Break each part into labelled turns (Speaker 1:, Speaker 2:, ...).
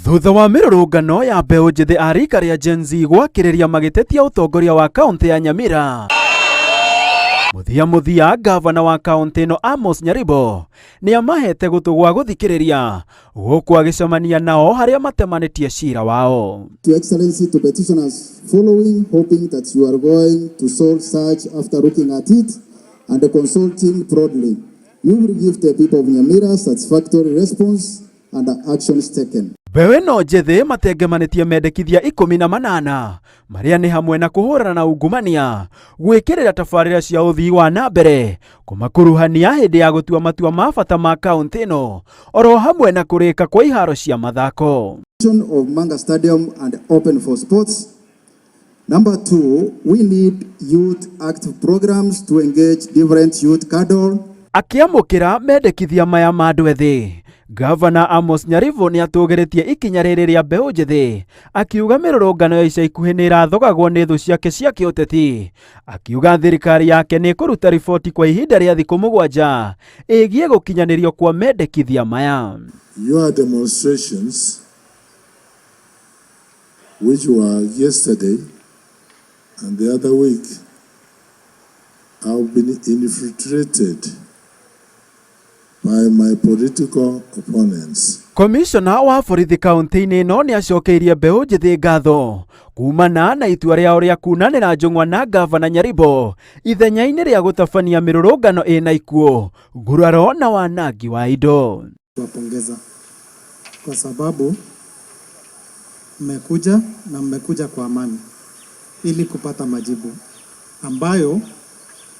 Speaker 1: Thutha wa mĩrũrũngano ya mbeũ njĩthĩ a rika rĩa Gen Z gwakĩrĩria magĩtetia ũtongoria wa kaũntĩ ya Nyamira, mũthia mũthia ngavana wa kaũntĩ ĩno Amos Nyaribo nĩ amahete gũtũ gwa gũthikĩrĩria gũkũ agĩcemania nao harĩa matemanĩtie cira wao.
Speaker 2: To Excellency, to petitioners following, hoping that you are going to solve such after looking at it and consulting broadly. You will give the people of Nyamira satisfactory response and actions taken.
Speaker 1: Mbeũ ĩno njĩthĩ matengemanĩtie mendekithia 18 marĩa nĩ hamwe na kũhũrana na ungumania, gwĩkĩrĩra tabarĩra cia ũthii wa na mbere, kũmakuruhania hĩndĩ ya gũtua matua ma bata ma kaũntĩ ĩno, oro hamwe na kũrĩka kwa iharo cia mathako.
Speaker 2: Of Manga Stadium and open for sports. Number two, we need youth active programs to engage different youth cadre.
Speaker 1: Akĩamũkĩra mendekithia maya ma andũ ethĩ, Gavana Amos Nyaribo nĩ atũgĩrĩtie ikinya rĩrĩ rĩa mbeũ njĩthĩ, akiuga mĩrũrũngano ya ica ikuhĩ nĩ ĩrathogagwo nĩ thũ ciake cia kĩũteti. Akiuga thirikari yake nĩ ĩkũruta riboti kwa ihinda rĩa thikũ 7 ĩgiĩ gũkinyanĩrio kwa mendekithia maya.
Speaker 3: Your demonstrations, which were yesterday and the other week, have been infiltrated by my political opponents.
Speaker 1: Komishona wa borithi kaunti-inĩ ĩno nĩ acokeirie mbeũ njĩthĩ ngatho kumana na itua rĩao rĩa kunanĩra njũng'wa na ngavana Nyaribo ithenya-inĩ rĩa gũtabania mĩrũrũngano ĩna ikuũ, nguraro na wanangi wa indo.
Speaker 4: Kuwapongeza kwa sababu mmekuja na mmekuja kwa amani ili kupata majibu ambayo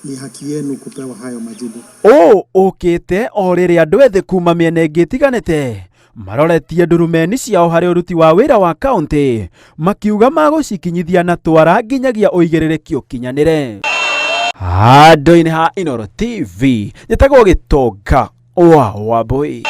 Speaker 4: ni haki yenu kupewa hayo majibu.
Speaker 1: Ũũ ũkĩte o rĩrĩa andũ ethĩ kuma mĩena ĩngĩ ĩtiganĩte maroretie ndurumeni ciao harĩ ũruti wa wĩra wa kaunti makiuga magũcikinyithia na twara nginyagia ũigĩrĩrĩki ũkinyanĩre. Handũ-inĩ ha Inooro TV njĩtagwo Gĩtonga wa Wambui.